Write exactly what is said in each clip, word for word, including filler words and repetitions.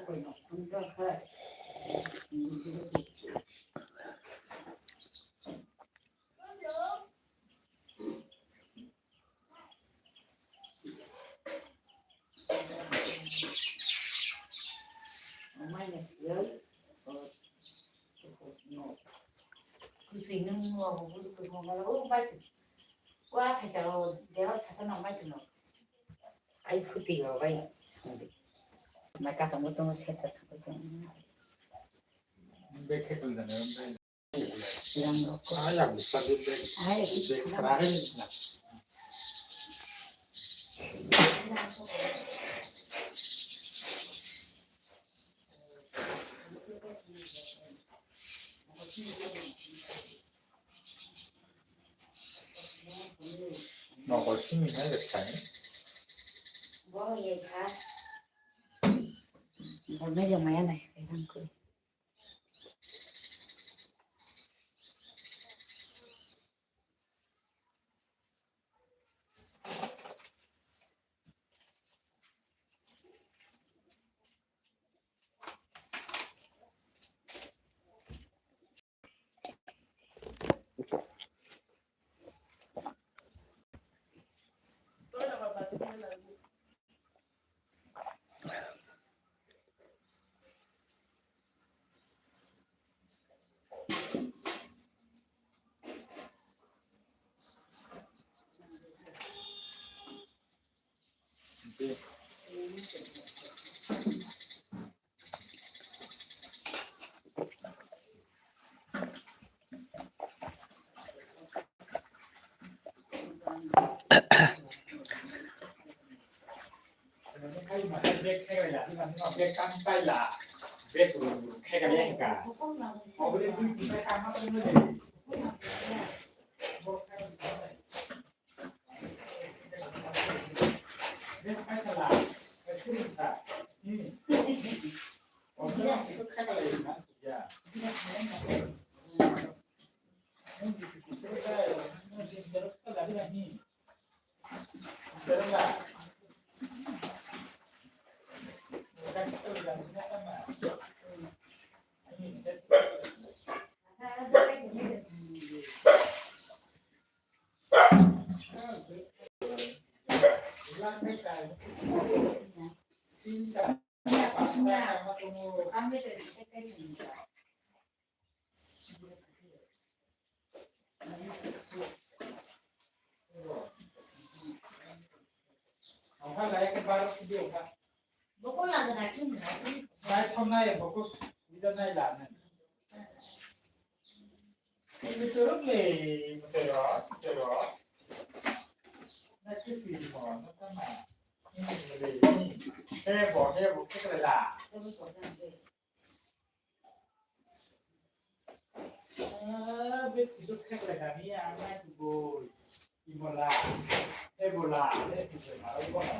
Kwswi nwng o bwrwi kwrwngma o bai tong. Kua thaisa o dera sakhe nang bai tong. Ai khuti o bai songdi. Mai kasam bo tongo seta sakhe tong. Bai khe tong jani. Yang rok. Ai ya bisa di bai. Ai. Bai khara hai na. Nokol simi hai rwkha ni. Bo ye kha. Bo mejong maya nai, kairang koi. Ah, be kudu kheklai kami ang nai kubui. Imola, ebola, le kudu ma obo no.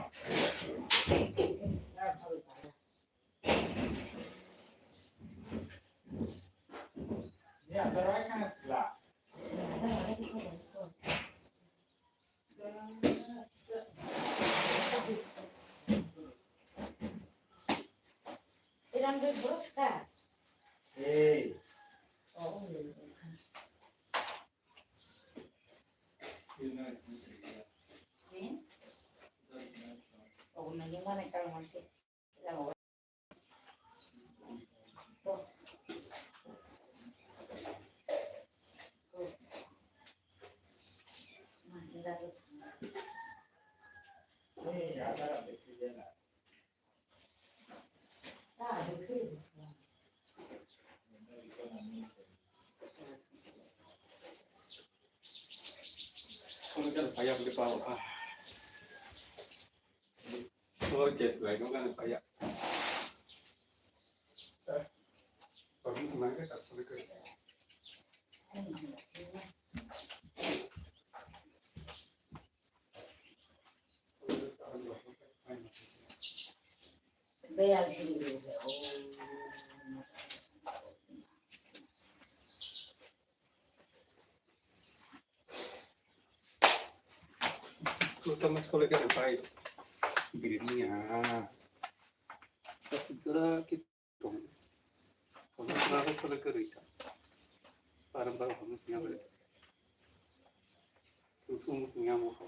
Ni ang tarai khana sikla. Hey. Solar gas lai no gana kaya. Utama sekolah kita baik. Dirinya. Dura ki tong. Kono kura ko kore kore ta. Param param kono siya bole. Tu tu mu siya mo ko.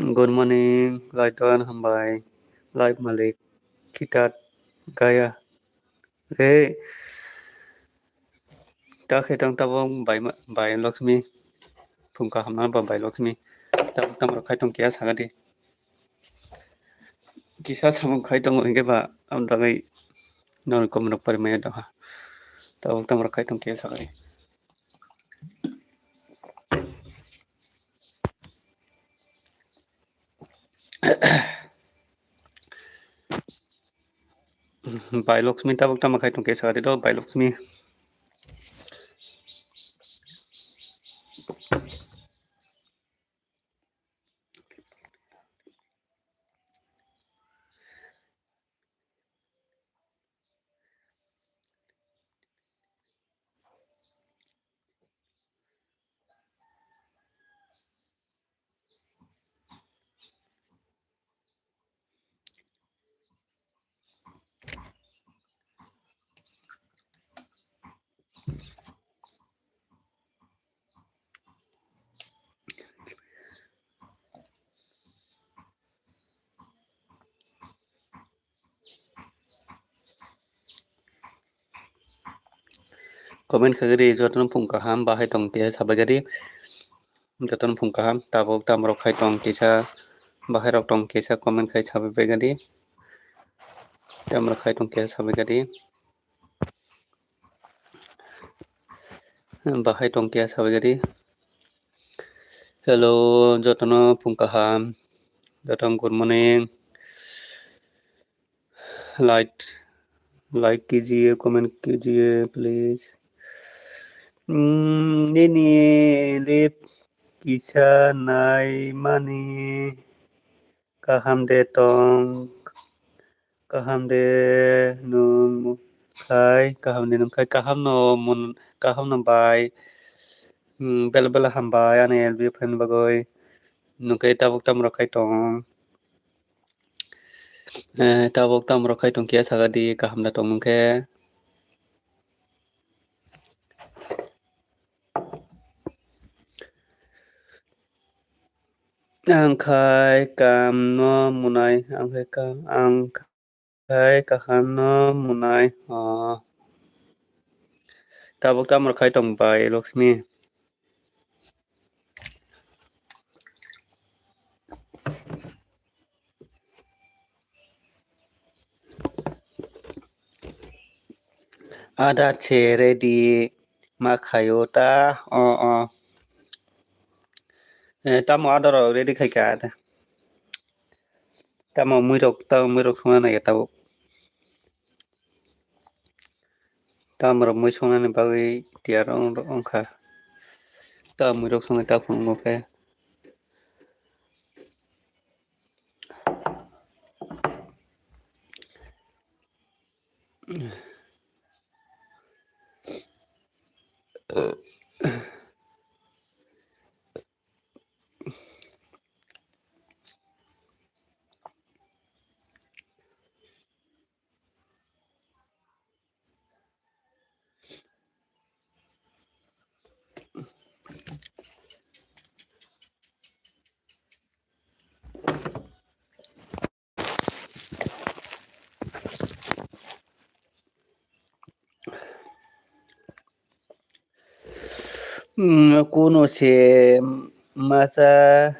Good morning, Laiton, hambai, live malik, kitat, gaya. Hey, ta khe tong tabok bai ma-, bai Lakshmi, phung kaham na ba bai Lakshmi, tabok tamo rok khai tong kiya saga di. Kisa samung khai tongo hingke ba, am dagwi norok kom rok pari maya doha. Tabok tamo rok khai tong kiya saga di. Bai Lakshmi tabok tamo khai tong khe sa do Bai Lakshmi. Comment khaigwi di, jotono phung kaham, bahai tong kisa sabaigadi. Jotono phung kaham, tabok tamo rok khai tong kisa, bahai rok tong kisa comment khai sabaibaigadi. Tamo rok khai tong kisa sabaigadi. Bahai tong kisa sabaigadi. Hello, jotono phung kaham, jotono good morning. Like, like kijiye, comment kijiye, please. Hmm, nini live kisa nai mani kaham de tong, kaham de nung khai, kaham de nung khai, kaham no mun, kaham no bai. Hmm, bela bela hambai ani L B friend bagwi. Nung khe tabuk tamo rok khai tong. Eh, tabok tamo rok khai tong khe saga di, kaham da tong nung khe. Ang khai kam no munai, ang khai kam, ang khai kaham no munai. Oh. Tabok tamo rok khai tong bai Lakshmi. Ada che ready ma khaio ta. Oh, oh. Eh, tamo ada rok ready khai ka ta. Tamo mui rok, tamo mui rok songna nai tabok. Tamo rok mui songnani bagwi tiyar wng, wngkha. Ta mui rok songwi ta phunukgo khe. Hmm, kuno se masa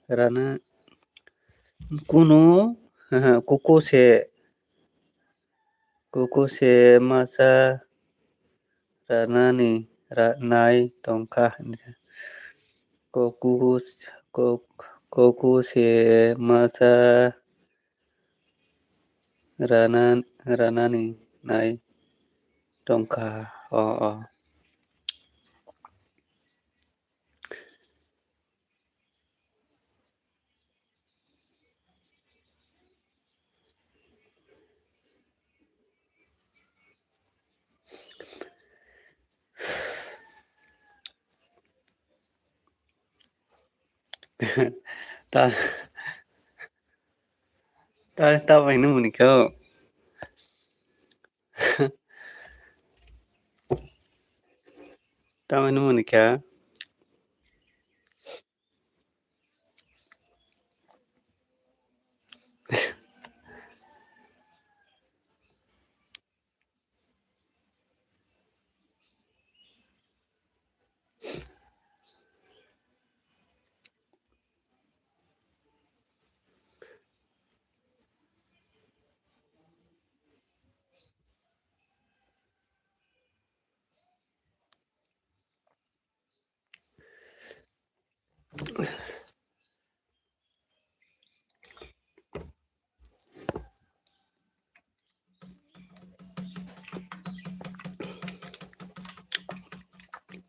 rana, kuno, aha, kuko se, kuko se masa ranani ra-, nai tongkha. Kuku, kuk-, kuku se masa rana-, ranani nai tongkha. O, o. Ta, ta, ta bai nung muni kau. Ta bai nung muni kau.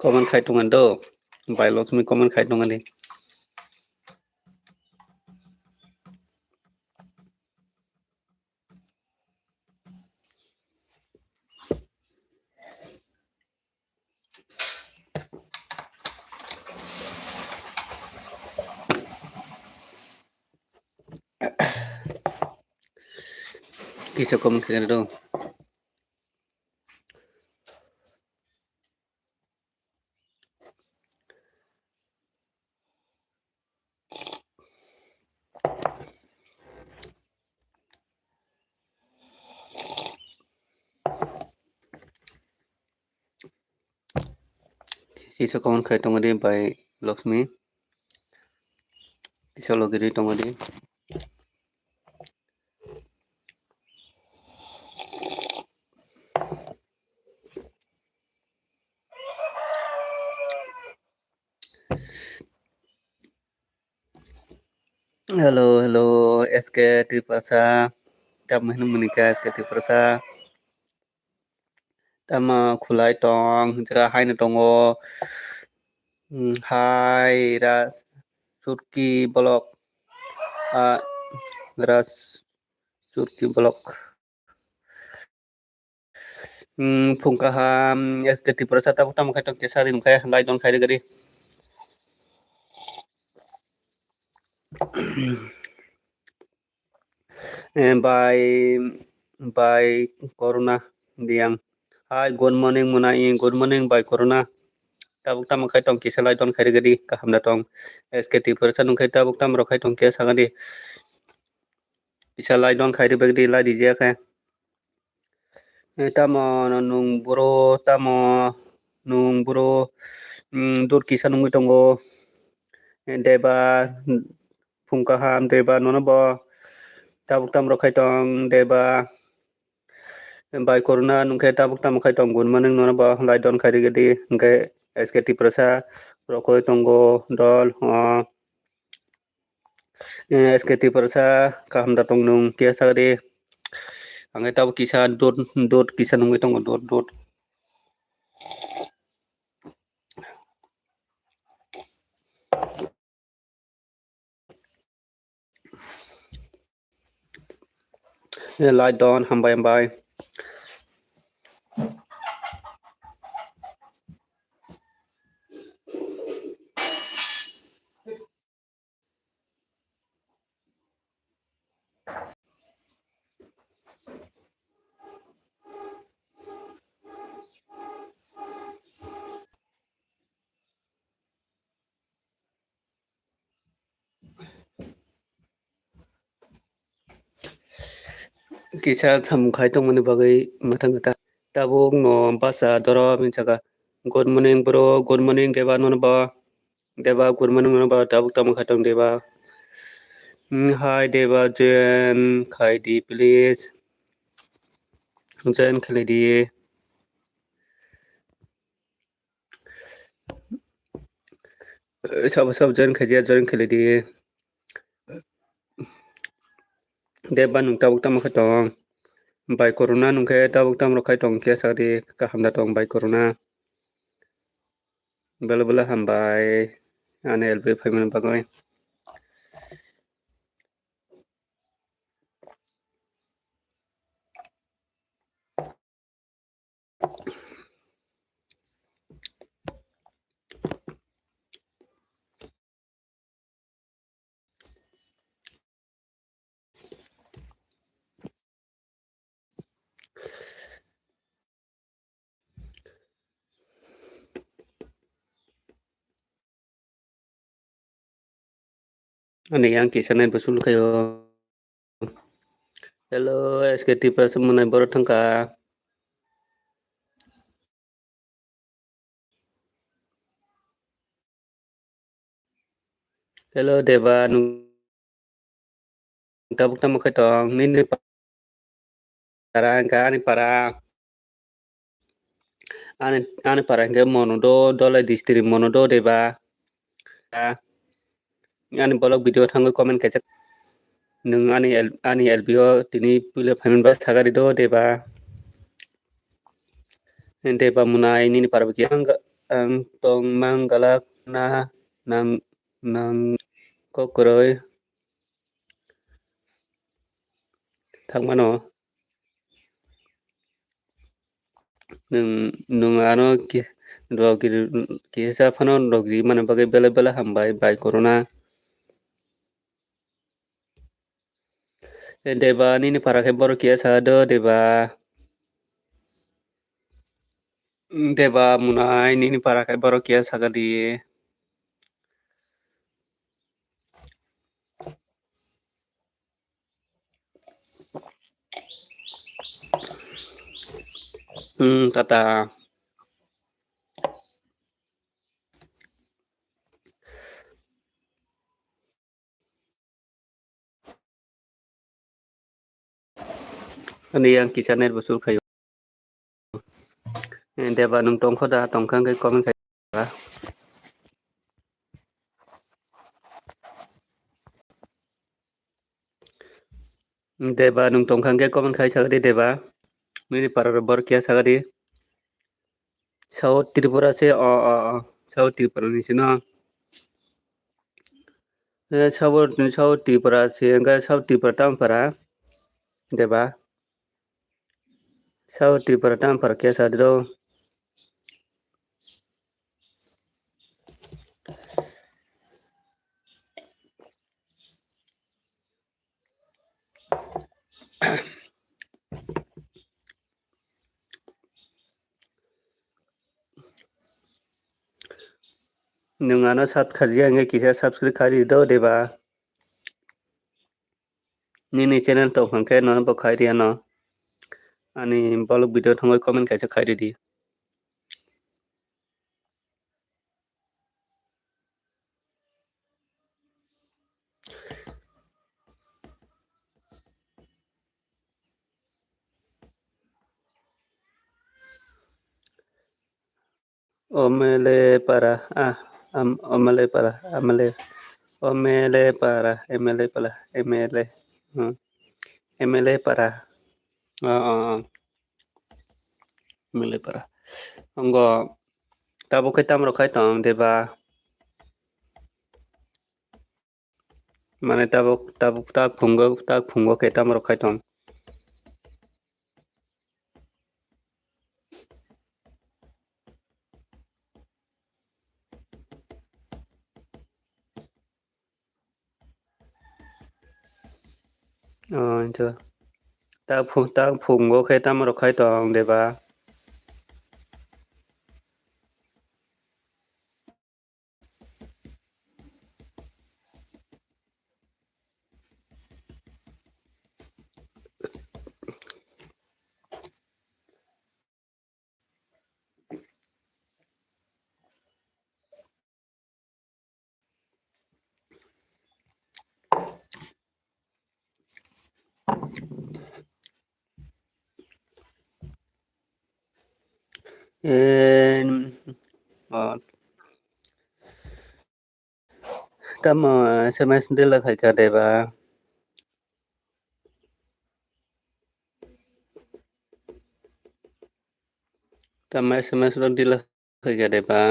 Comment khai tongo do. Bai Lakshmi comment khai tongo di. Kisa comment khai do. Kisa comment khai tongo di bai Lakshmi. Kisa logi di tongo di. Hello, hello, S K Tiprasa. Tamo hino muni kha S K Tiprasa. Tamo khulai tong, jaga haino tongo. Hmm, hai, Ras Surki Block. Ah, Ras Surki Block. Hmm, phung kaham, S K Tiprasa tabuk tamo khai tong kisa ri nung khe, lai don khai ri gari. Eh, bai, bai Corona Diang. Hi, good morning, Muna, eh, good morning, bai Corona. Tabuk tamo khai tong kisa lai don khai ri gari, kaham da tong. S K Tiprasa nung khai tabuk tamo rok khai tong kisa gari. Kisa lai don khai ri bagdi lai di je khe. Eh, tamo no nung bro, tamo nung bro, mm, dur kisa nungwi tongo. Eh, Deba, phung kaham, Deba nono bo tabuk tamo rok khai tong, Deba. Bai Corona nung khe tabuk tamo khai tong, good morning nono bo lai don khai ri gadi, hingkhe S K Tiprasa rok khai tongo, dol, oh. Eh, S K Tiprasa kaham da tong nung kisa ri. Ang khe tabuk kisa dot, dot kisa nungwi tongo, dot, dot. Eh, lai don, hambai, hambai. Kisa samung khai tongmani bagwi mwthang kwtal. Tabuk no basa dorop hinwi saka, "Good morning bro, good morning Deba nono bo." Deba, good morning nono bo, tabuk tamo khai tong Deba. Hmm, hi Deba, join khai di please. Join khlai di. Eh, sabo sabo join khaijak, join khlai di. Deba nung tabuk tamo khai tong. Bai Corona nung khe tabuk tamo rok khai tong khe sakdi kaham da tong bai Corona. Belai belai hambai ani L P phaimani bagwi. Ani yang kisa nai busul khayo. Hello, S K Tiprasa mwnai borok thangkha. Hello Deba, nung tabuk tamo khai tong? Nini para hwnkha ani para. Ani, ani para hwnkhe Monodo, Dholai district Monodo Deba. Ah, ani vlog video thangwi comment kaisa. Nwng ani L-, ani L P o tini puila phaimani bagwi sagari do Deba. Deba mwnai nini para bwkhe ang ang tong mang galak na nang nang kok kwrwi thangmano. Nwng, nwng ano ki-, rok ri-, kisa phano rok rimani bagwi belai belai hambai bai corona. Deba, nini para khe borok kiya sa do, Deba? Deba, Munai, nini para khe borok kiya sa di? Hmm, tata. Ani yang kisa net bo sul khayo. Eh, Deba, nwng tongkho da, tongkha hwnkhe comment khai. Deba, nwng tongkha hwnkhe comment khai sagadi, Deba. Nini para rok borok kiya sagadi. South Tripura se, o, o, o. South Tripura ni sino. Eh, South, South Tripura se, hwnkhe South Tripura tamo para? Deba. South Tripura tamo para kiya sa do? Nwng ano sat kharjak hwnkhe kisa subscribe khai rw do, Deba. Nini channel tong hwnkhe nono bo khai rw ano. Ani bolok video thangwi comment kaisa khai rw di. Omele para, ah, am-, omele para, amele, omele para, emele para, emele, hmm, emele para. Oh, oh, oh. Emele para. Ongo tabuk khe tamo rok khai tong, Deba? Mane tabuk, tabuk tak phungo, tak phungo khe tamo rok khai tong? Oh, ito. Tak phu-, tak phungo khe tamo rok khai tong, Deba? Eh, oh. Tamo S M S delete khai kha, Deba? Tamo S M S rok delete khai kha, Deba?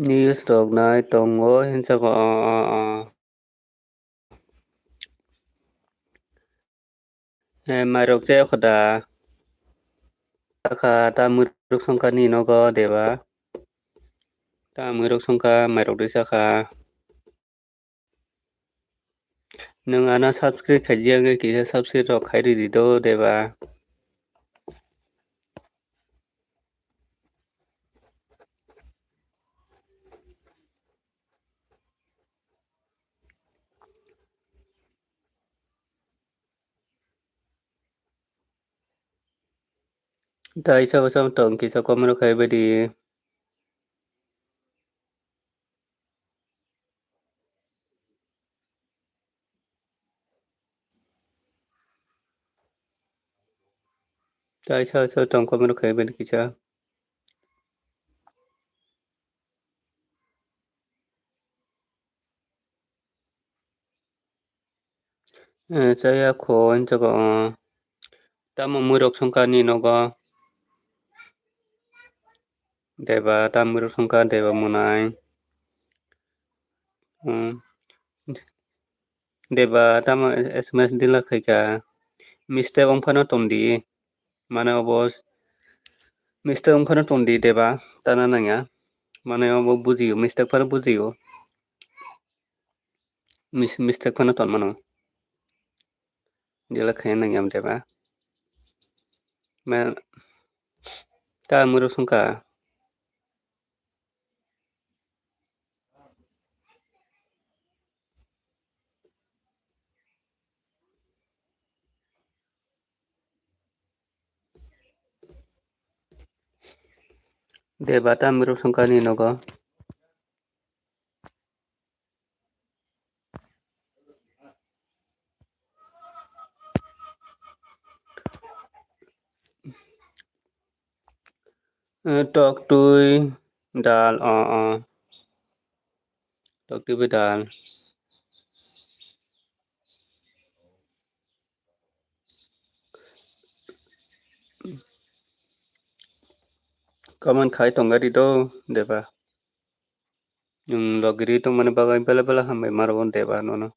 News rok nai tongo hinsa ko, o, o, o. Eh, mairok chaya kho da? Sakha, ta mwrwk songkha ni nogo, Deba? Ta mwrwk songkha, mairok de sakha. Nwng ano subscribe khaijak wngkhe kisa subscribe rok khai ridi do, Deba? Dai sabo sabo tong kisa comment rok khai bai di. Dai sabo sabo tong comment rok khai bai di kisa. Eh, chaya kho, hinjago, oh. Tamo mwirok songkha ni nogo? Deba, tamo mwirok songkha, Deba mwnai. Hmm. Deba, tamo S M S dila khaikha. Mistake wngphano tongdi. Mane obo mistake wngphano tongdi, Deba, tana nangya. Mane obo bujio, mistake phano bujio. Mis-, mistake phano ton mano. Dila khaina nangyam, Deba. Ma, ta mwirok songkha. Deba, ta mwirok songkha ni nogo. Eh, tok twi dal, oh, oh. Tok twi bai dal. Comment khai tongari do, Deba. Nwng logiri tongmani bagwi bela bela hambai maro, Deba, nono.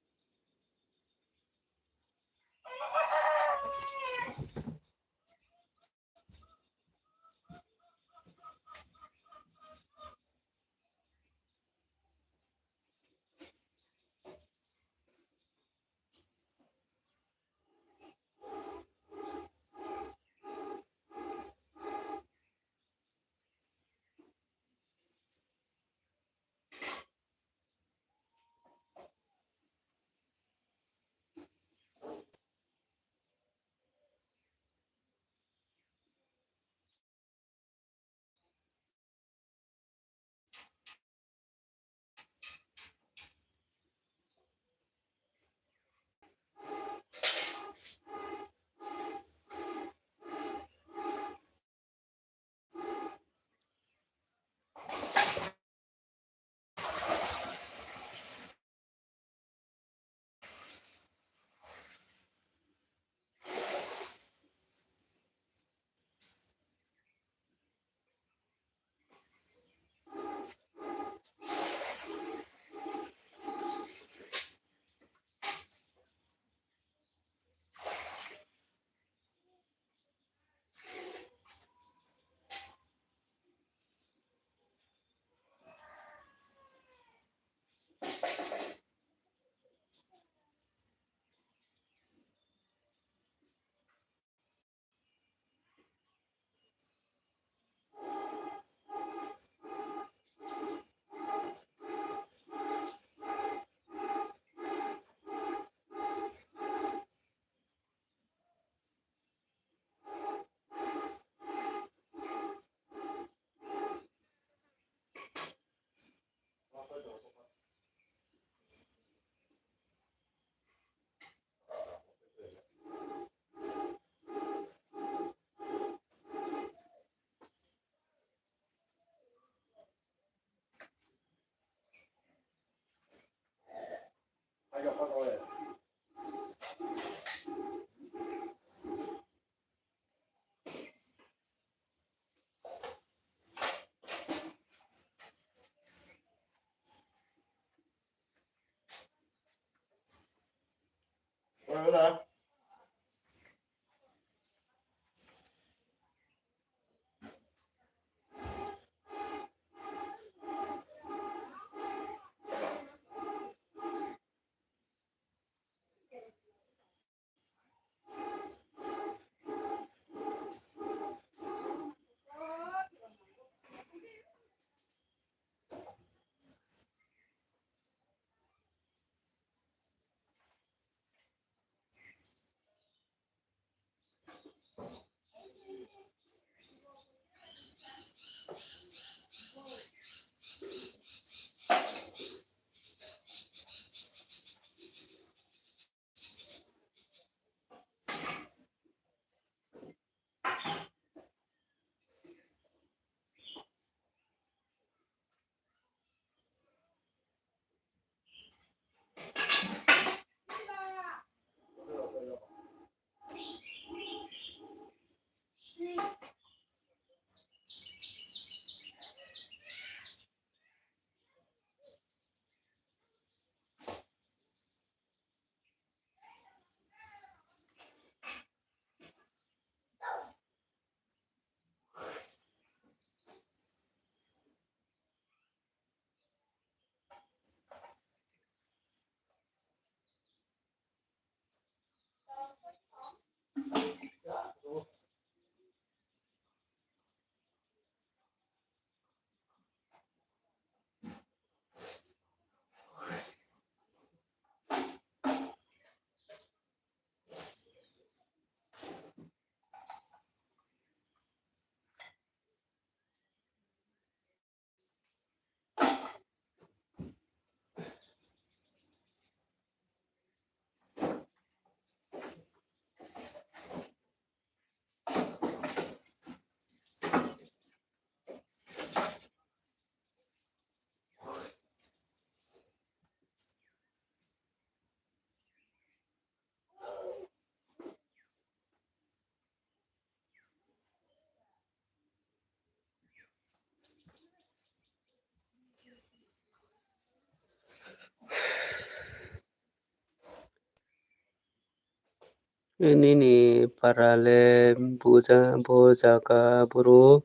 Nini para le buja, bo jaga boro.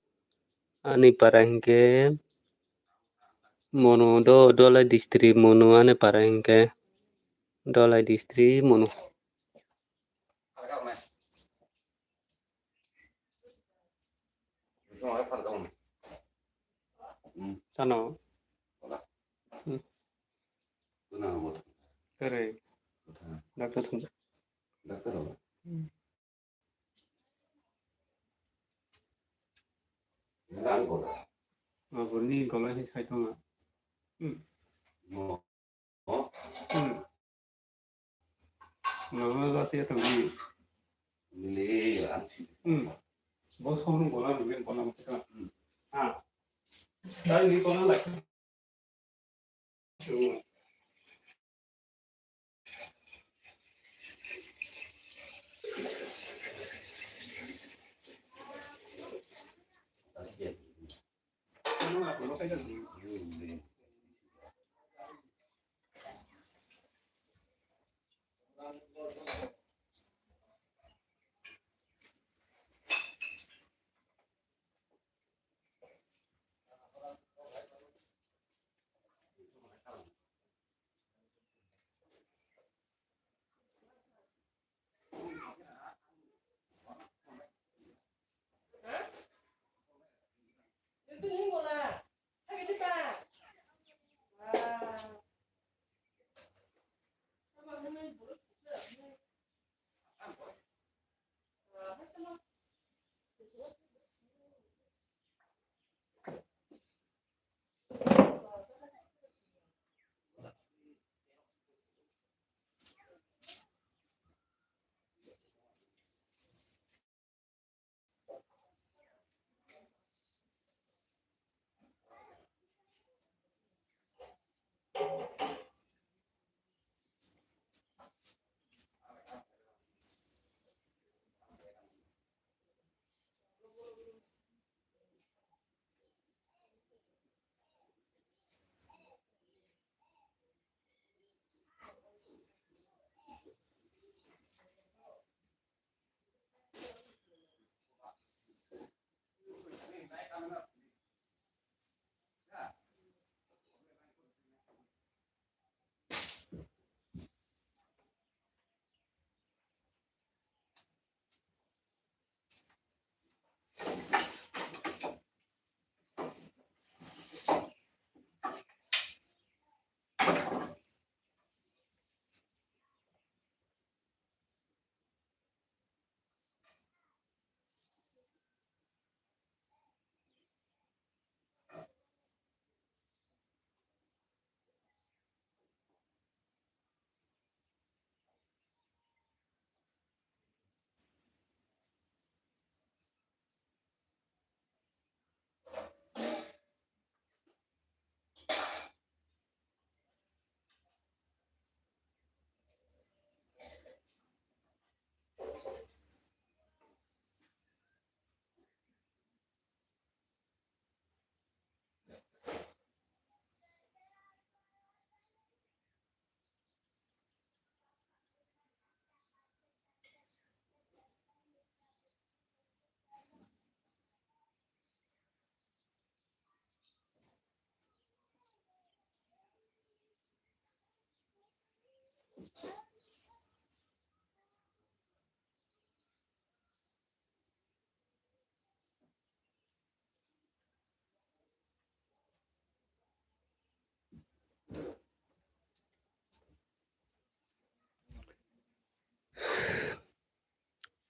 Ani para hinkhe mono do, Dholai district mono ani para hinkhe Dholai district mono. Tano. Kere. Doctor thung. Doctor. Aborni gola se sai tongo. Hmm. Lama lama se tong ni. Ni an. Hmm. Bo song gola ni gola mo ta. Hmm. Ah. Dai ni gola la.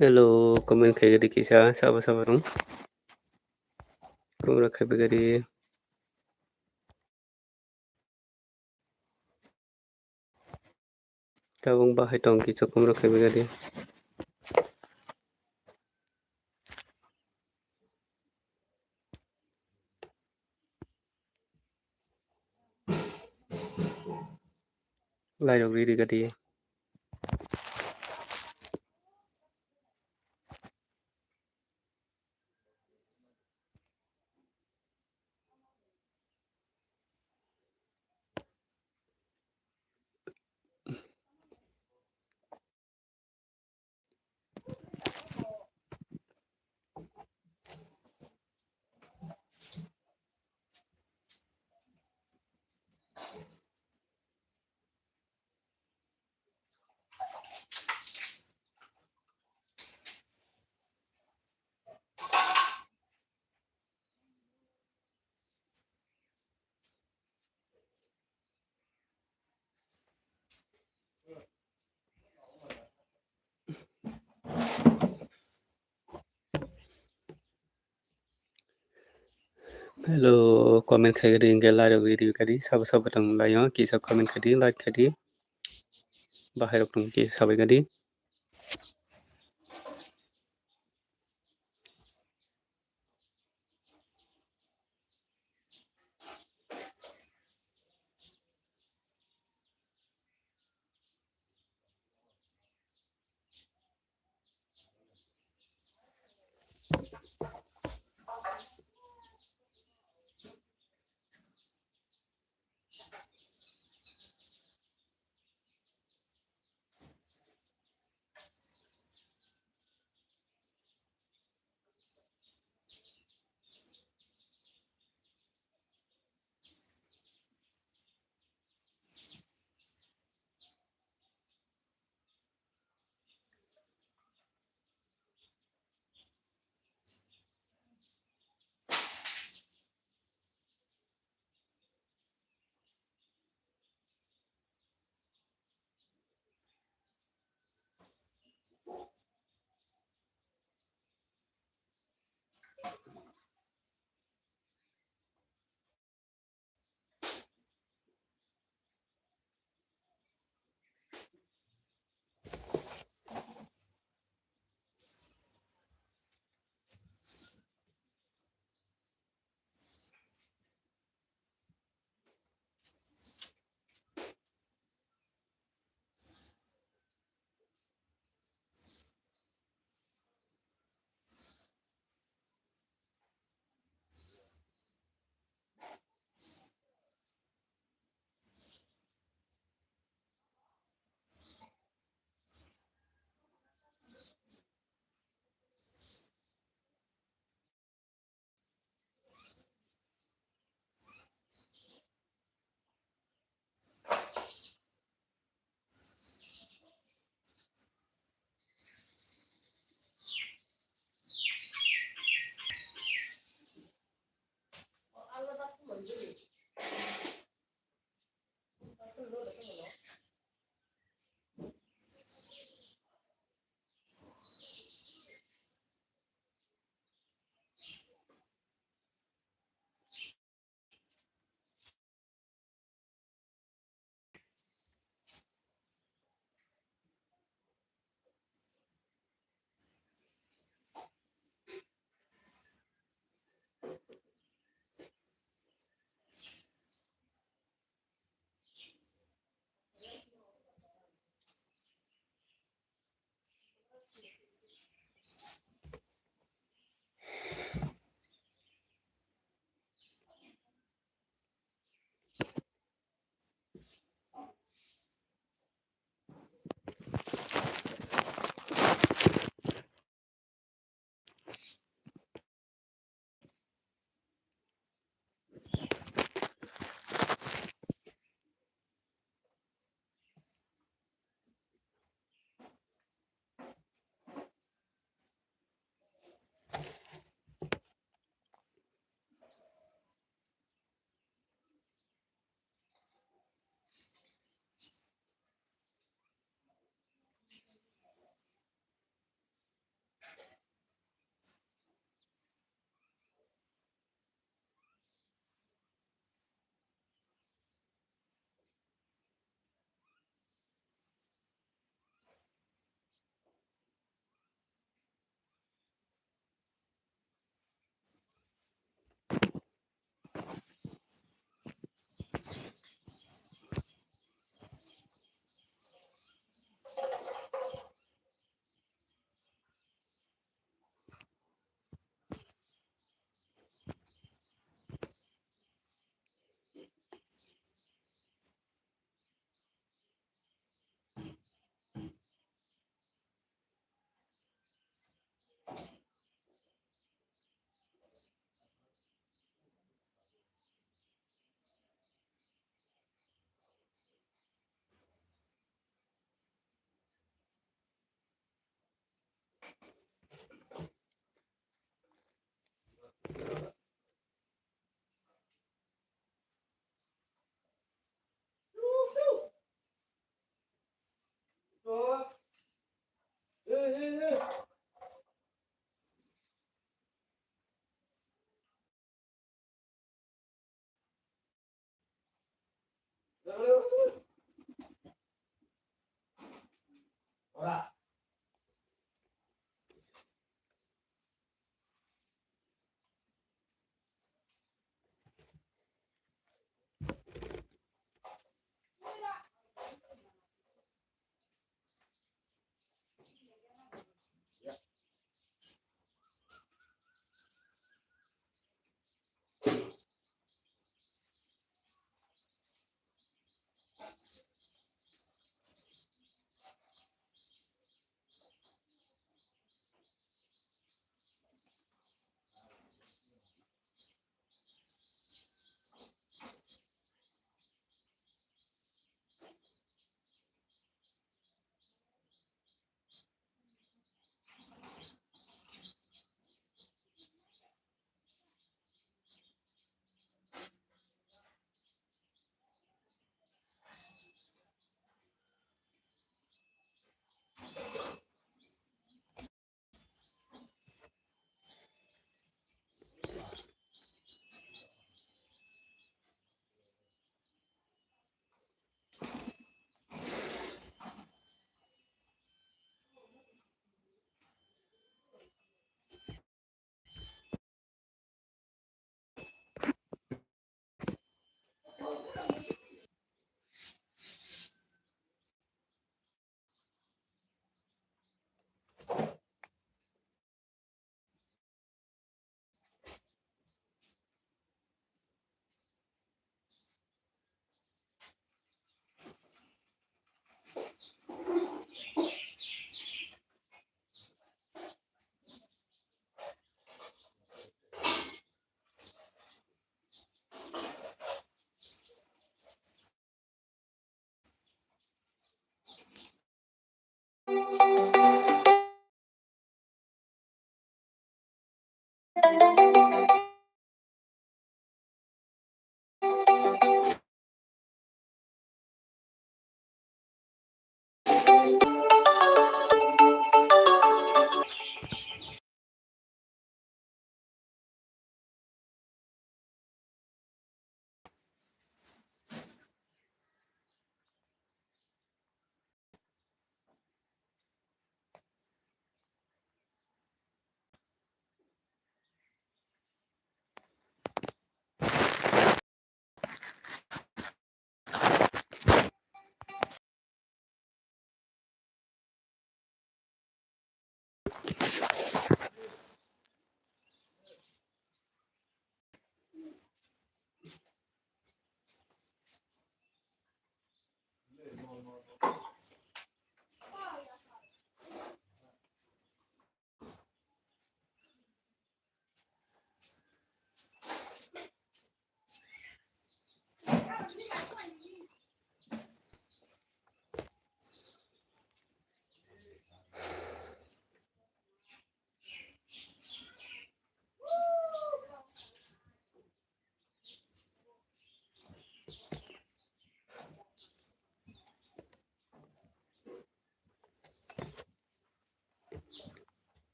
Hello, comment khaigadi kisa, sabo sabo rung. Kumra khaibagadi. Tabung bahai tong kisa kumra khaibagadi. Lairok riri gadi. Hello, comment khai di, hingke like rok review khai di, sabo sabo tong lai o, kisa comment khai di, like khai di, bahai rok tong kisa sabai khai di.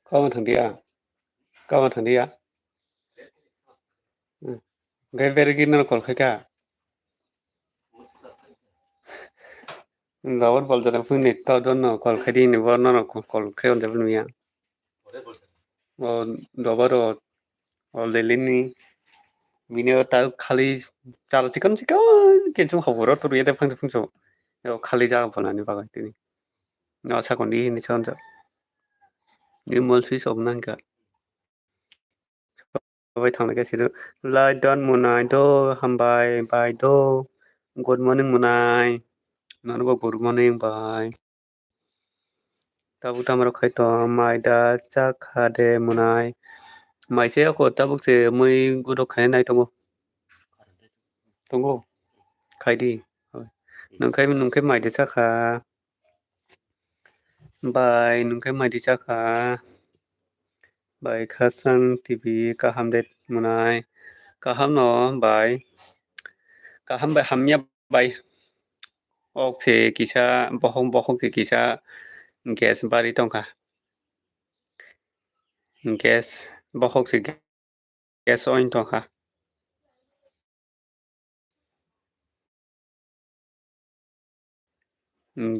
Kama thangdi ya? Kama thangdi ya? Hmm. Gai beregi no call khaika. Dobar bol jana phone ni to don no call khaidi ni bo no no call khai on jabun ya. O dobar o, o lelini bini o ta khali chal chikon chikon ke chung hoboro to yede phang phang so. O khali jaga bolani bagai tini. No sakon di ni chon jo. Ni mol switch off nang ka. Bai thang lai khe sido. Lai don munai do, hambai bai do. Good morning munai. Nono bo good morning bai. Tabuk tamo rok khai tong, mai da cha kha de munai. Mai se ako tabuk se mui gudok khai nai tongo. Tongo. Khai di. Nung khai, nung khai mai da cha kha. Bai, nung khai mai di cha kha. Bai, khasang T V kaham de munai. Kaham no, bai. Kaham bai hamya bai. Ok se kisa, bohok, bohok se kisa gas bari tongkha. Gas, bohok se gas oin tongkha.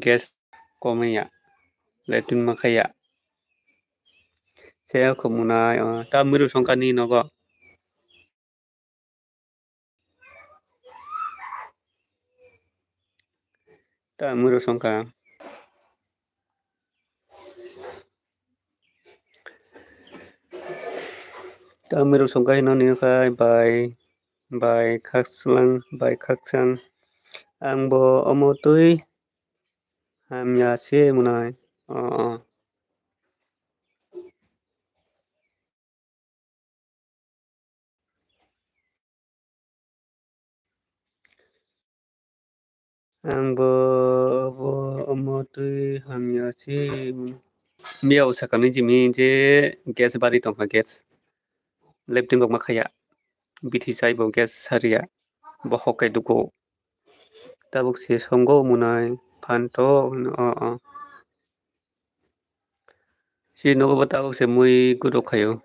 Gas komai ya, latrine ma khai ya. Se khumuna, o, ta miru songkha ni nogo. Ta miru songkha. Ta miru songkha hino ni khai bai, bai khakslang, bai khaksang. Ang bo omo twi hamya se munai. O, o. Ang bo obo omo twi hamya se. Miya o sakani jimi je gas bari tongkha gas. Latrine rok ma khaya. Bithi chai bo gas sariya. Bohok kai dugo. Tabuk se songo munai phan to o o. Si nogo bo tabuk se mui gudok khayo.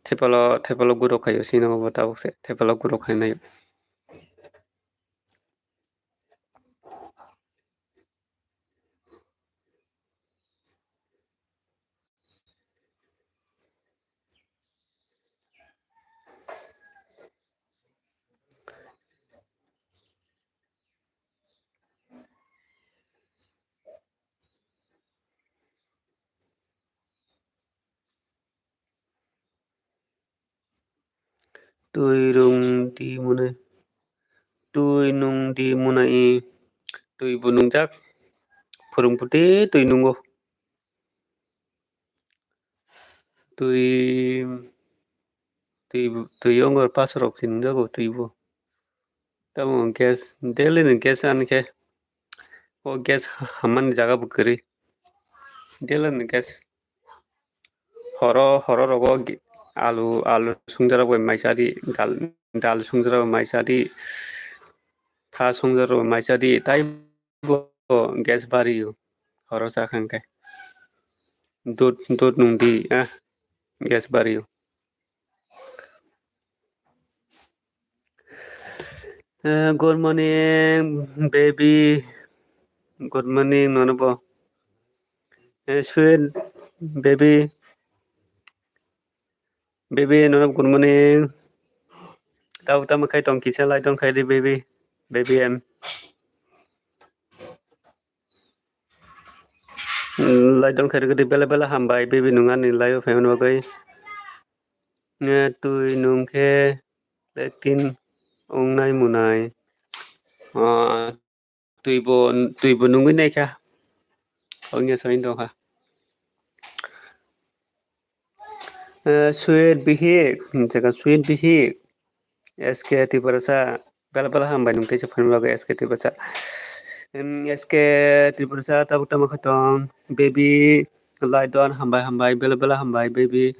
Thepalo, thepalo gudok khayo, si nogo bo tabuk se thepalo gudok khai nayo. Twi rung di mwnai. Twi nung di mwnai. Twi bo nungjak. Phwrwng puti twi nungo. Twi, twi, twi yongo pass rok se nungjago twi bo. Tamo gas, daily ni gas ani khe. O gas hamani jaga bo kwrwi. Daily ni gas. Horo, horo rogo gi-, alu, alu sungjarok bai mai chadi, dal, dal sungjarok bai mai chadi, tha sungjarok bai mai chadi, tai bo gas bario, horo cha kha hwnkhe. Dud, dud nung di, ah, gas bario. Eh, good morning, baby. Good morning, nono bo. Eh, sweet baby. Baby, nono good morning. Tau tamo khai tong kisa lai tong khai di, baby. Baby em. Lai tong khai di, bela bela hambai, baby, nung ani lai o phaimani bagwi. Eh, twi nung khe latrine wngnai mwnai. Ah, twi bo, twi bo nungwi naikha. Ongya soi tongkha. Eh, sweet bihik, jaga sweet bihik. S K Tiprasa, bela bela hambai nung teisa phone bagwi S K Tiprasa. Em, S K Tiprasa tabuk tamo khe tong, baby, lai don hambai hambai, bela bela hambai, baby.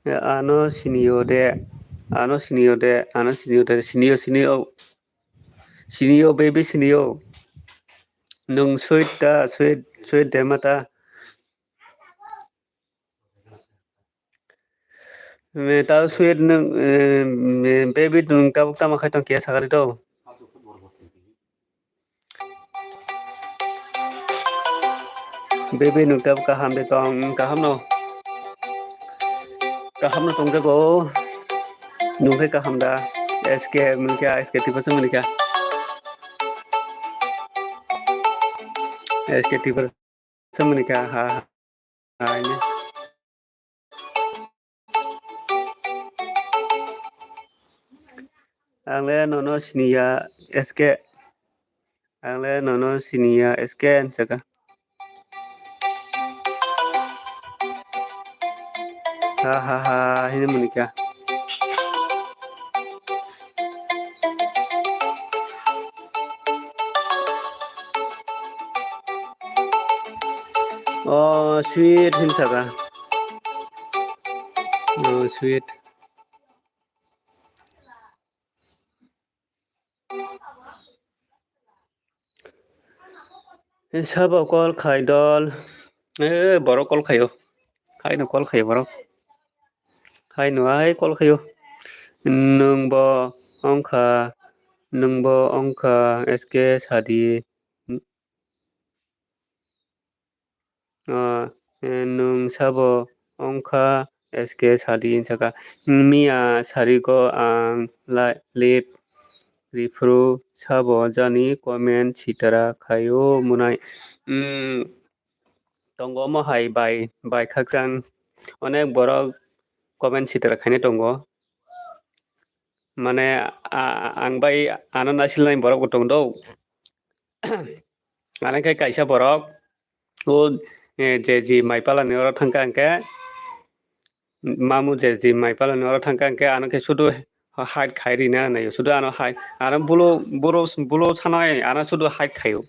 Ya, ano siniyo de, ano siniyo de, ano siniyo de, siniyo, siniyo, siniyo, baby, siniyo. Nwng sweet ta, sweet, sweet de ma ta. Me ta sweet nwng, eh, me baby nwng tabuk tamo khai tong khe sakari to. Baby nwng tabuk kaham de tong, kaham no. Kaham no tong jago. Nwng khai kaham da. S K mani kha, S K Tiprasa mani kha. S K Tiprasa mani kha, ha, ha, ha, ini. Ang le nono siniya S K. Ang le nono siniya S K hinwi saka. Ha, ha, ha, hini mani kha. Oh, sweet hinwi saka. Oh, sweet. Sabo call khai dol. Eh, borok call khaio. Haino call khaio borok. Haino ai call khaio. Nwng bo wngkha, nwng bo wngkha S K sadi. Ah, eh, nwng sabo wngkha S K sadi hinwi saka. Miya sarigo ang la-, lip riphuru sabo jani comment sitara khaio mwnai. Hmm, tongo omo hai bai, bai khakchang onek borok comment sitara khainai tongo. Mane a-, a-, ang bai ano naisilnai borok bo tong do. Ano khe kaisa borok o, eh, je ji mai palani oro thangkha hwnkhe, mamu je ji mai palani oro thangkha hwnkhe ano khe sudu hide khai rina naio, sudu ano hide, ano bulo, buro, bulo sanai ano sudu hide khaio.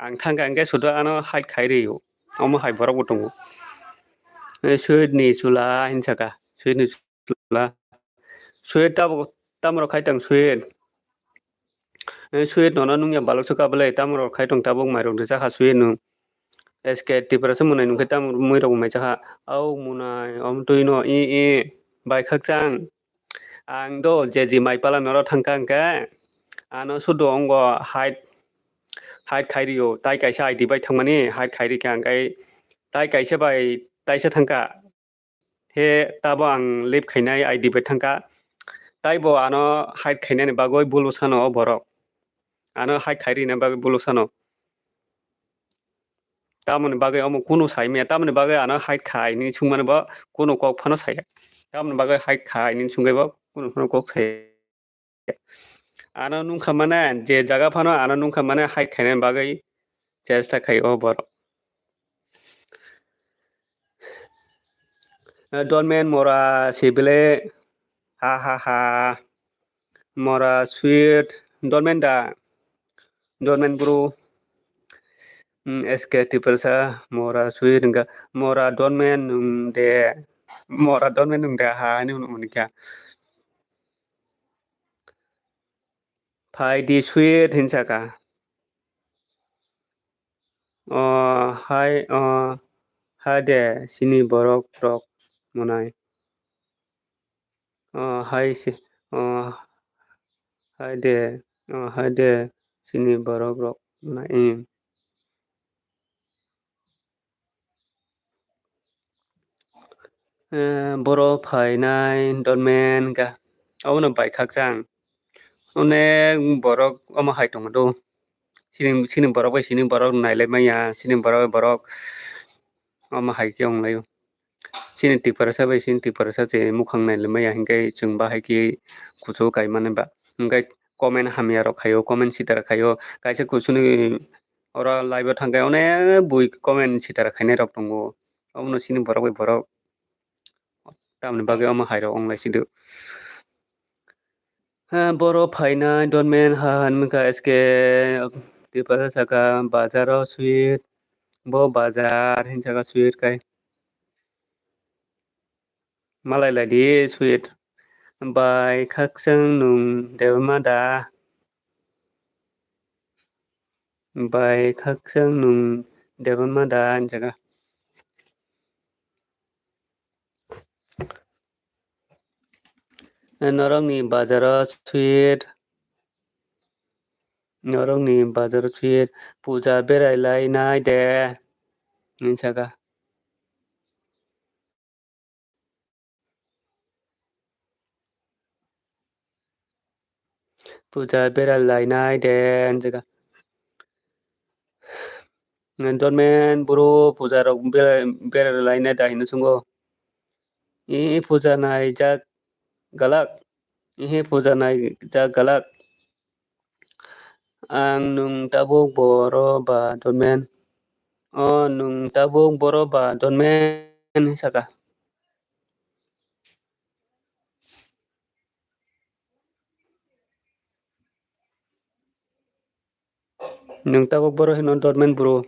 Ang thangkha hwnkhe sudu ano hide khai rio. Omo hai borok bo tongo. Eh, sweet ni chwla hinwi saka, sweet ni chwla. Sweet tabuk, tamrok khai tong sweet. Eh, sweet nono nungya balok swkha bwle, tamrok khai tong tabuk mairok rwjakha sweet nung. S K Tiprasa mwnai nungkhe tamrok muirok bo maijakha. Au mwnai, om twi no, i, i, bai khakchang. Ang do je ji mai pala noro thangkha hwnkhe, ano sudu ongo hide, hide khai rio, tai kaisa I D bai thangmani hide khai rikha hwnkhe, tai kaisa bai taisa thangkha. He tabo ang lip khainai I D bai thangkha. Taibo ano hide khainani bagwi bulu sano o borok. Ano hide khai rina bagwi bulu sano. Tamoni bagwi omo kunu sai maya, tamoni bagwi ano hide khai hinwi swngmani bo kunu kok phano saya. Tamoni bagwi hide khai hinwi swngwi bo kunu phano kok saya. Ano nungkha mane, je jaga phano ano nungkha mane hide khainani bagwi chesta khai o borok. Eh, Dolmen mora sibile, ha, ha, ha. Mora sweet, Dolmen da, Dolmen bro. Hmm, S K Tiprasa, mora sweet hwnkha, mora Dolmen nung de, mora Dolmen nung de, ha, hinwi hwnwi kha. Phai di sweet hinwi saka. O hai, o hai de, chini borok rok mwnai. O hai se, o hai de, o hai de, chini borok rok mwnai. Hmm. Eh, boro phainai Dolmen ga, obono bai khakchang. Onek borok omo hai tongo do. Sini, sini borok bai sini borok nailai manya, sini borok bai borok omo hai khe wng laio. Sini Tiprasa bai sini Tiprasa se mukhang nailai manya, hinkhe chwng bahai khe kuchuk kai mani ba. Hinkhe comment hamya rok khaio, comment sitara khaio, kaisa kuchukni oro live o thangkhe onek bui comment sitara khainai rok tongo. Obono sini borok bai borok tamni bagwi omo hai rok wng lai sido. Ha, boro phainai Dolmen ha hinwi kha S K Tiprasa saka bazar o sweet, bo bazar hinwi saka sweet kai. Malai lai di sweet. Bai khakchang nung debma da? bai khakchang nwng Debbarma da? Hinjaka. Norokni bazaro sweet, norokni bazaro sweet puja berai lai nai de? Hinjaka. Puja berai lai nai de? Hinjaka. Dormen bro, puja rok berai, berai lai nai da hino sungo. I puja nai jak galak. I puja nai jak galak. Ang nwng tabuk boro ba dormen. O nwng tabuk boro ba dormen, hinjaka. Nwng tabuk boro hino dormen bro.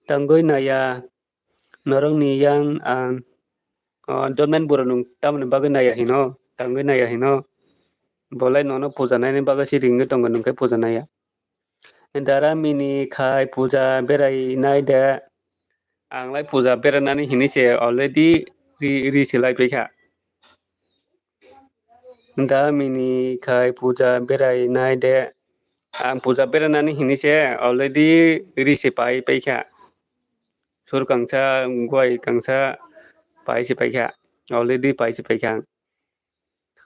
Tangwi naiya norokni yang ang. O dormen bro nwng tamoni bagwi naiya hino, tangwi naiya hino. Bolai nono puja naini bagwi se ringwi tongo nwng khe puja naiya. Dara mini khai puja berai nai de? Ang lai puja beranani hini se already ri, ri se lai paikha. Da mini khai puja berai nai de? Ang puja beranani hini se already ri se pai paikha. Sur kangsa, guai kangsa pai se paikha. Already pai se paikha.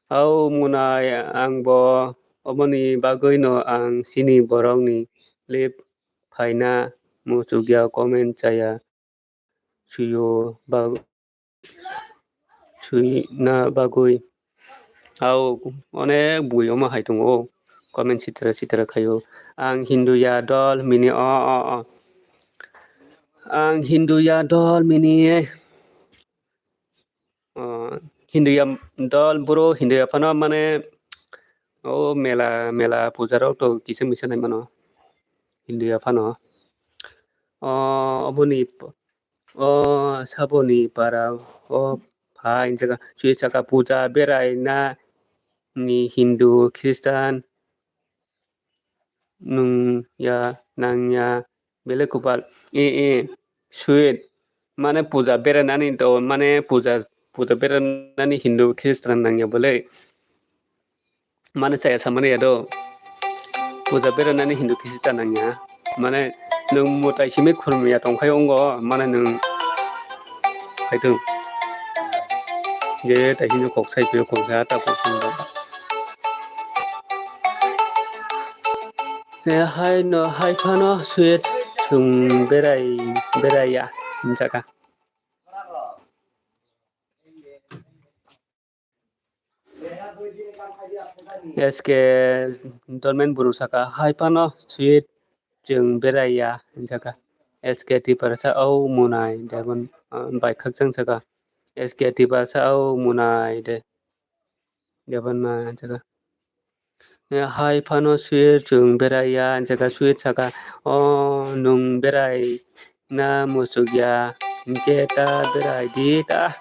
Au mwnai, ang bo oboni bagwino ang chini borokni lip phaina muchukya comment chaya suyo bag-, suina bagwi. Au onek bui omo hai tongo comment sitra sitra khaio. Ang Hindu ya dol mini o o o. Ang Hindu ya dol mini. O, Hindu ya dol bro, Hindu ya phano mane o mela, mela puja rok to kisa misa nai mano. Hindu ya phano. O, oboni p-, o saboni para o pha hinjaka, sui saka puja berai na ni Hindu, Christian, nwng ya, nang ya, belai kopal. E, e, sweet. Mane puja beranani to, mane puja, puja beranani Hindu Christian nang ya belai. Mane chaya samani ya do. Puja beranani Hindu Christian nang ya. Mane nwng mwtai simi khurumya tongkhai ongo, mane nwng kaitung. Je tai hino kok sai pio kok ha ta kok hwnba. E, hai no, hai phano sweet chwng berai, berai ya, hinjaka. S K Dolmen buru saka, hai phano sweet chwng berai ya, hinjaka. S K Tiprasa, au mwnai, Debon, ah, bai khakchang saka. S K Tiprasa, au mwnai de. Debon ma saka. Hai phano sweet chwng berai ya, hinjaka sweet saka, o nwng berai na muchuk ya, hinkhe ta berai di ta.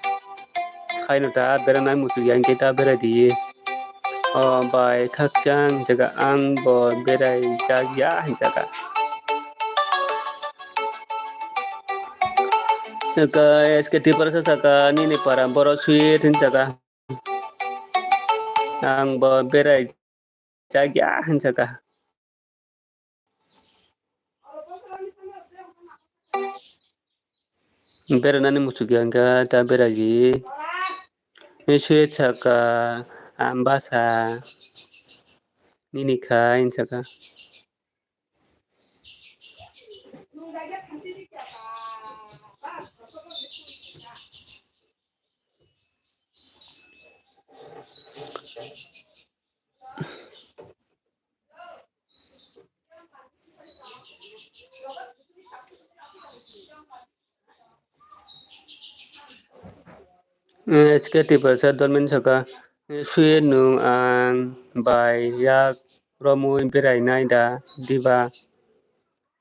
Haino ta beranai muchuk ya, hinkhe ta berai di. O bai khakchang hinjaka, ang bo berai jak ya hinjaka. Eka S K Tiprasa saka, nini para borok sweet hinjaka. Ang bo berai jak ya hinjaka. Beranani muchuk ya hinka ta berai di. Sweet saka, ang basa nini khai hinjaka. S K Tiprasa Dolmen saka, sui nwng ang bai yak romwi berai nai da diba?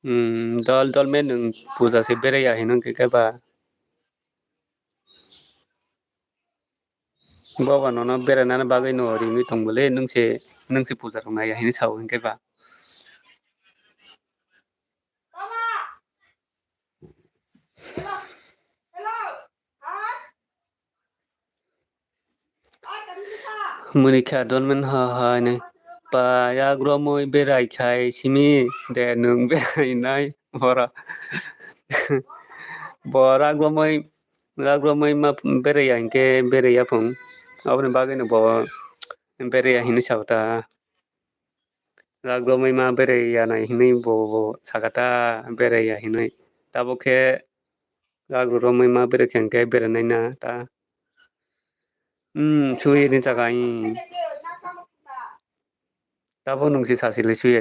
Hmm, dol, Dolmen nwng puja se berai ya hinwi khe ba? Bobo nono berainani bagwi no ringwi tongbo le, nwng se, nwng se puja rok naiya hinwi sao hinkhe ba. Muni kha don men ha hai nai. Pa yak romwi berai khai simi de nwng berai nai bora. Bo rak romwi, rak romwi ma berai ya hinkhe berai ya phung. Aboni bagwi no bo berai ya hinwi sao ta. Rak romwi ma berai ya nai hinwi bo, bo saka ta berai ya hinwi. Tabuk khe rak romwi ma berai khe hinkhe berai nai na ta. Hmm, sui ni saka, hmm. Tabuk nwng se sasi le sui.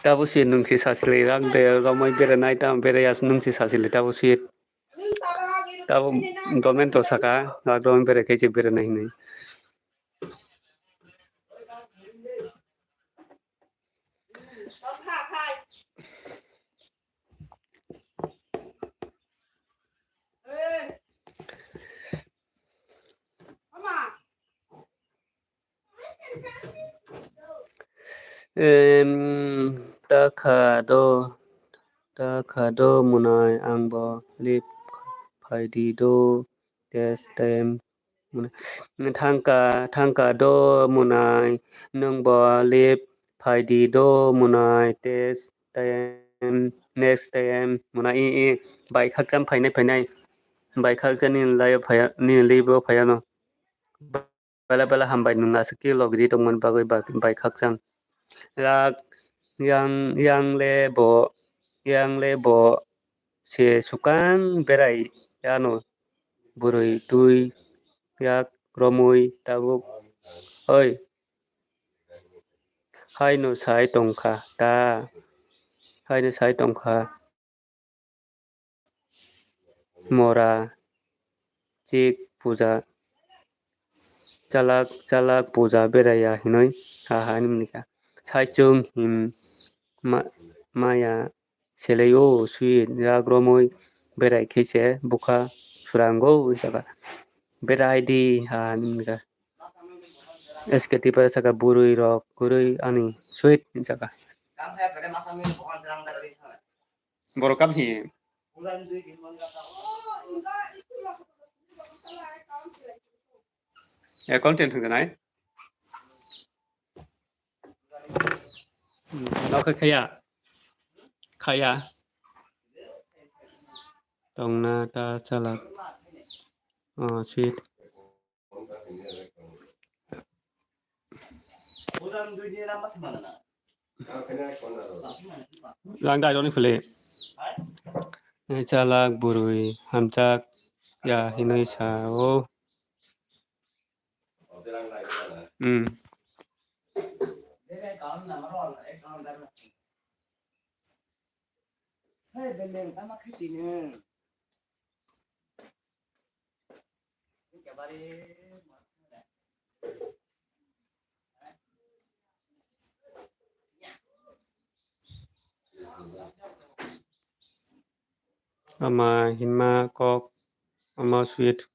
Tabuk se nwng se sasi le rak de romwi berai nai ta berai ya nwng se sasi le tabuk sui. Tabuk government to saka rak romwi berai khe se berai nai hinwi. Em, ta kha do, ta kha do mwnai ang bo lip phai di do test time. Thangka, thangka do mwnai nwng bo lip phai di do mwnai test time, next time mwnai i, i, bai khakchang phainai, phainai, bai khakchang nini live o phaiya, nini live o phaiya no. Bela bela hambai nwng aswk khe logri tongmani bagwi ba-, bai khakchang. Rak yang, yang le bo, yang le bo se swkang berai yano bwrwi twi yak romwi tabuk. Oi, haino sai tongkha ta, haino sai tongkha. Mora, chik puja, chalak, chalak puja beraiya hinwi ha ha hinwi kha. Saichung him ma-, maya seleo sui rak romwi berai khe se bwkha surango hinwi saka. Berai di ha hinwi kha. S K T para saka bwrwi rok kwrwi ani sweet hinwi saka. Borok kam hi. Accountant hwnka nai. Nokha khaya. Khaya. Tongna ta chalak. Oh, sweet. Rang dai roni phule. Chalak bwrwi hamjak ya hinwi sa o. Hmm. Ama hinma kok, ama sweet.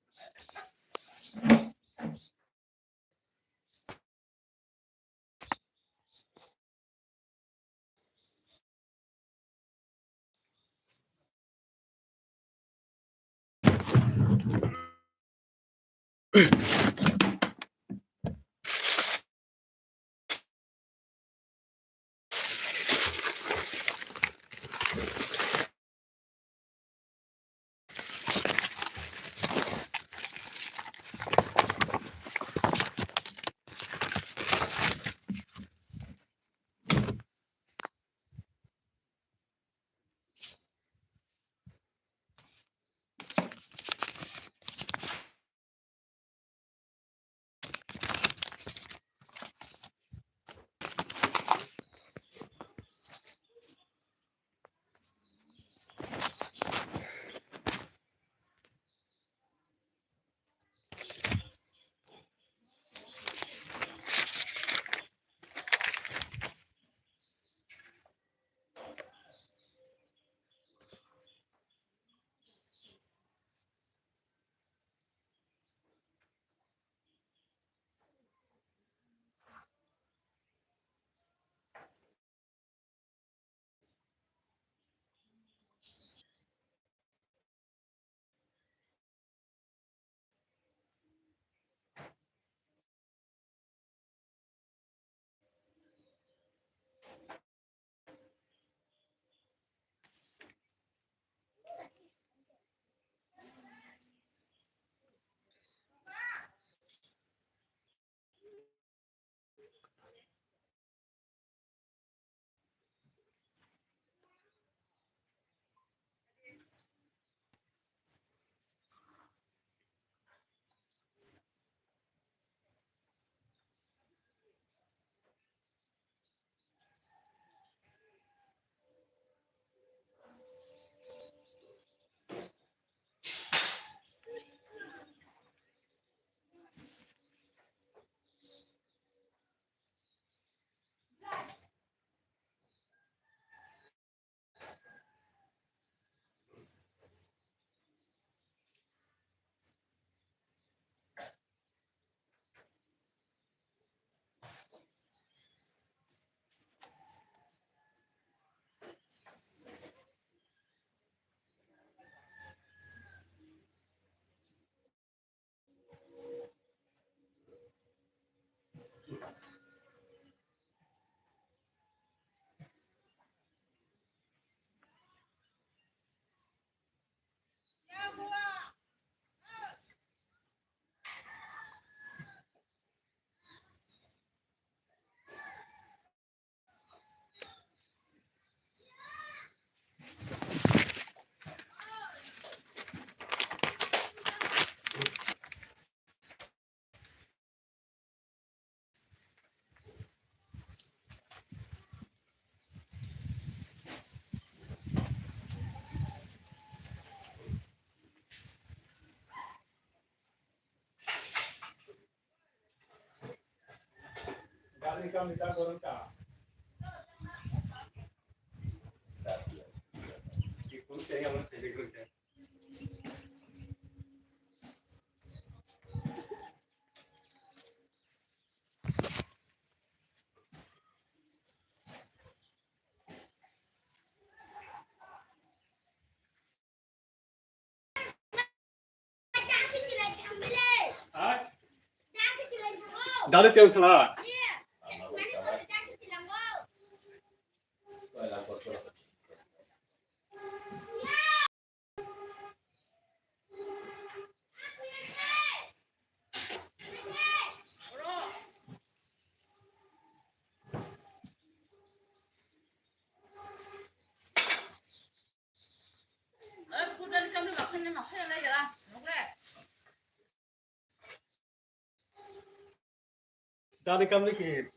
Dari tiang khala. Dani kam liki.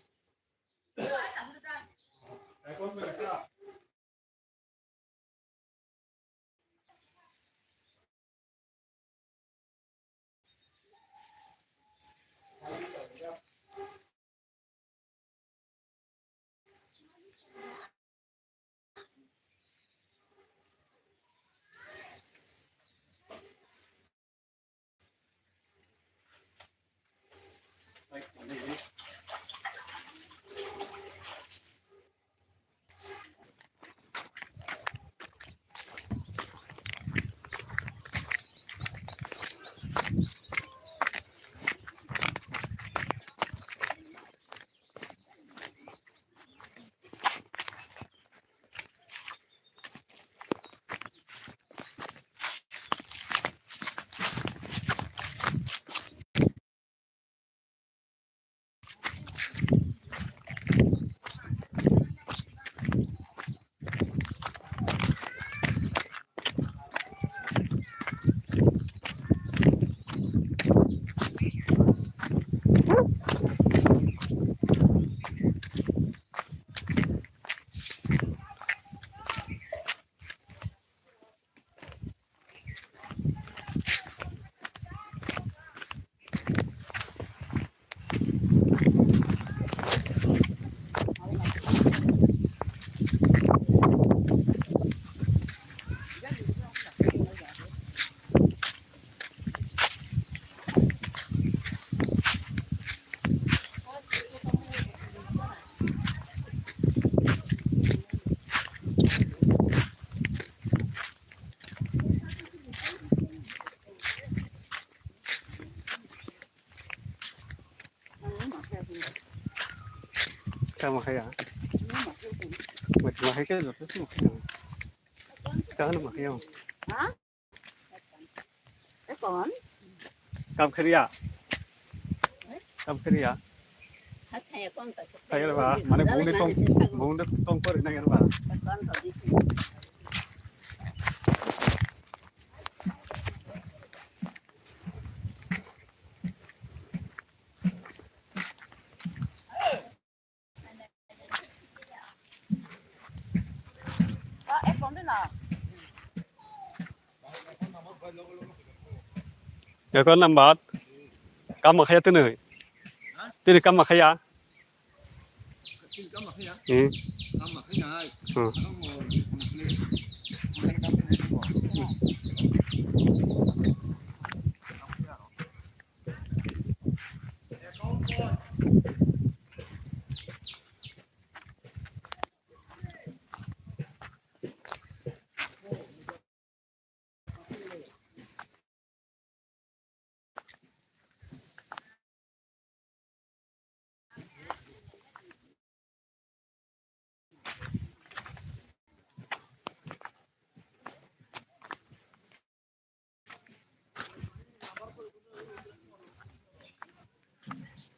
Tamo kaya. Mati makai kaya joto sih makai. Kahana makai ya. Ha? Ekon? Kam khriya. Kam khriya. Hathai ekon ta. Thai ba, mane bungni tong, bungni tong kori na ba. Ekon ta disi. Ekon number. Kam khaya tini. Tini kam khaya. Hmm. Hmm.